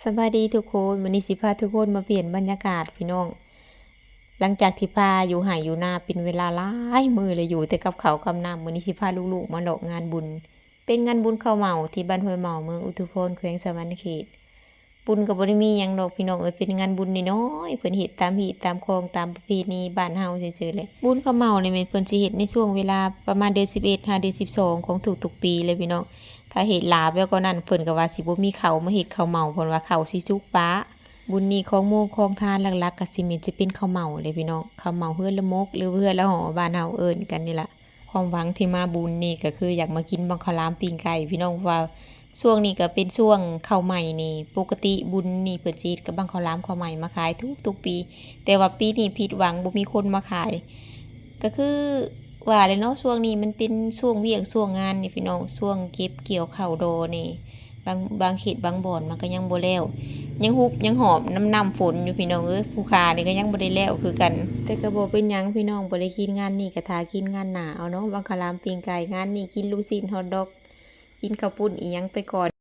ສະບາຍດີທຸກຄົນ, ມື້ນີ້ຊິພາທຸກຄົນມາປ່ຽນບັນຍາກາດພີ່ນ້ອງ. ຫຼັງຈາກທີ່ພາຢູ່ໄຮ່ຢູ່ນາເປັນເວລາຫຼາຍມື້ແລ້ວ ຢູ່ແຕ່ກັບເຂົ້າກັບນ້ຳ, ມື້ນີ້ຊິພາລູກໆມາເລາະງານບຸນ. ເປັນງານບຸນເຂົ້າເໝົາທີ່ບ້ານຫ້ວຍເໝົາ ເມືອງອຸທຸມພອນ ແຂວງສະຫວັນນະເຂດ. ບຸນກໍບໍ່ໄດ້ມີຫຍັງດອກພີ່ນ້ອງເອີຍ, ເປັນງານບຸນນ້ອຍໆ ເພິ່ນເຮັດຕາມຮີດຕາມຄອງ ຕາມປະເພນີບ້ານເຮົາຊື່ໆແຫຼະ. ບຸນເຂົ້າເໝົານີ້ແມ່ນເພິ່ນຊິເຮັດໃນຊ່ວງເວລາປະມານເດືອນສິບເອັດຫາເດືອນສິບສອງຂອງທຸກໆປີເລີຍພີ່ນ້ອງ. ຖ້າເຮັດຫຼາແບບກ່ອນນັ້ນ ເພິ່ນກໍວ່າຊິບໍ່ມີເຂົ້າມາເຮັດເຂົ້າເໝົາ ເພິ່ນວ່າເຂົ້າຊິສຸກປະ. ບຸນນີ້ຂອງໂມງຂອງທານຫຼັກໆກໍຊິແມ່ນ ຊິເປັນເຂົ້າເໝົາແຫຼະພີ່ນ້ອງ, ເຂົ້າເໝົາເຮືອນລະມົກ ຫຼືເຮືອນລະຫໍ ບ້ານເຮົາເອີ້ນກັນນີ້ລະ. ຄວາມຫວັງທີ່ມາບຸນນີ້ກໍຄືຢາກມາກິນບັ້ງເຂົ້າຫຼາມປີ້ງໄກ່ພີ່ນ້ອງ, ເພາະວ່າຊ່ວງນີ້ກໍເປັນຊ່ວງເຂົ້າໃໝ່ນີ້. ປົກກະຕິບຸນນີ້ເພິ່ນຊິເຮັດກັບບັ້ງເຂົ້າຫຼາມເຂົ້າໃໝ່ມາຂາຍທຸກໆປີ, ແຕ່ວ່າປີນີ້ຜິດຫວັງ ບໍ່ມີຄົນມາຂາຍ. ກໍຄືວ່າແຫຼະເນາະ, ຊ່ວງນີ້ມັນເປັນຊ່ວງວຽກຊ່ວງງານນີ້ພີ່ນ້ອງ, ຊ່ວງເກັບກ່ຽວເຂົ້າດໍນີ້ ບາງ ບາງເຂດບາງບ່ອນມັນກໍຍັງບໍ່ແລ້ວ, ຍັງຮຸບຍັງຫອບນຳນ້ຳຝົນຢູ່ພີ່ນ້ອງເອີຍ. ຜູ້ຂ້ານີ້ກໍຍັງບໍ່ໄດ້ແລ້ວຄືກັນ, ແຕ່ກໍບໍ່ເປັນຫຍັງພີ່ນ້ອງ, ບໍ່ໄດ້ກິນງານນີ້ກໍຖ້າກິນງານໜ້າເອົາເນາະ. ບັ້ງເຂົ້າຫຼາມປີ້ງໄກ່ ງານນີ້ກິນລູກຊີ້ນ ຮອດດອກ ກິນເຂົ້າປຸ້ນອີ່ຫຍັງໄປກ່ອນ.